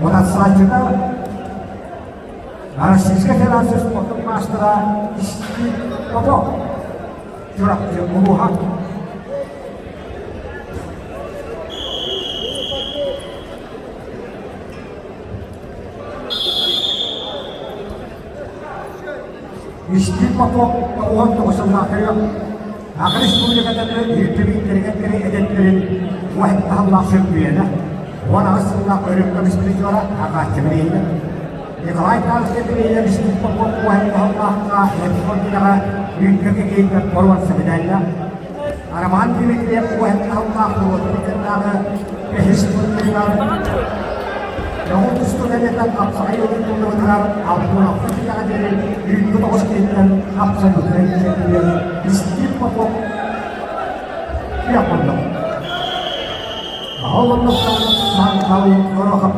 Утарсааччыта Российскай Федерация спордун маастара Исти Попов, Чурапчы улууһа. Исти Попов 19 сыллаахтарыгар Саха Республикатын үрдүбүттэригэр эдэттэрин уһаттаһаллаах чөмпүйүөнэ, 18 сыллаах өрүт көмүс призера Агааччы Мириэйэ. Николай Павлович Мириэйэ Исти Попов уһаттаһаллаахха Эдкординаҕа үүккэ киирбэт боруонса медаллаах. Роман Дмитриев уһаттаһаллаах норуотун бэһис турнирыгар Тоҕус тустуу кэнниттэн хапсаҕай ылыллыбытыгар Алтуновка киһиэхэ диэри үүккэ тоҕус киһиттэн абсолютнай чемпион Стив Попов күөх муннук. Ол оннуктан Саҥхал Горохов.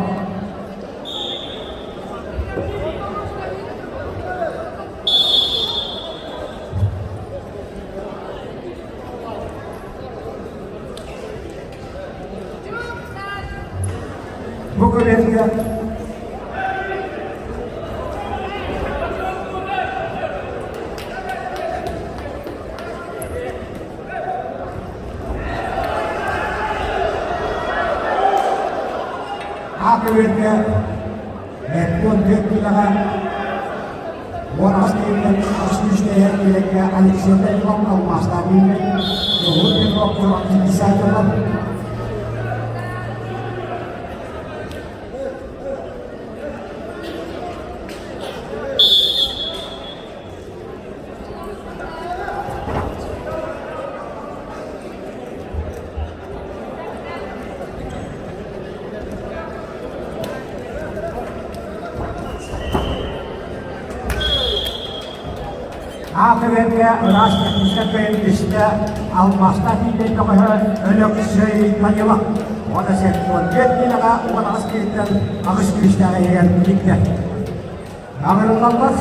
Бу күннэргэ Аакы Мэккон түөрт 18 киһиттэн 63 киилэккэ Александр Иван алмаастаах үүммүт, Дьоһун Петров писателлар Аакы-бэргэ ыраас техническэй кыайын түстэ алмаастаах тиийбэт бөҕөһө Өлөксөй Данилов уонна 74 киилэҕэ 18 киһиттэн 8 күүстээх иһигэр киирдэ. Аҕырыллаллар.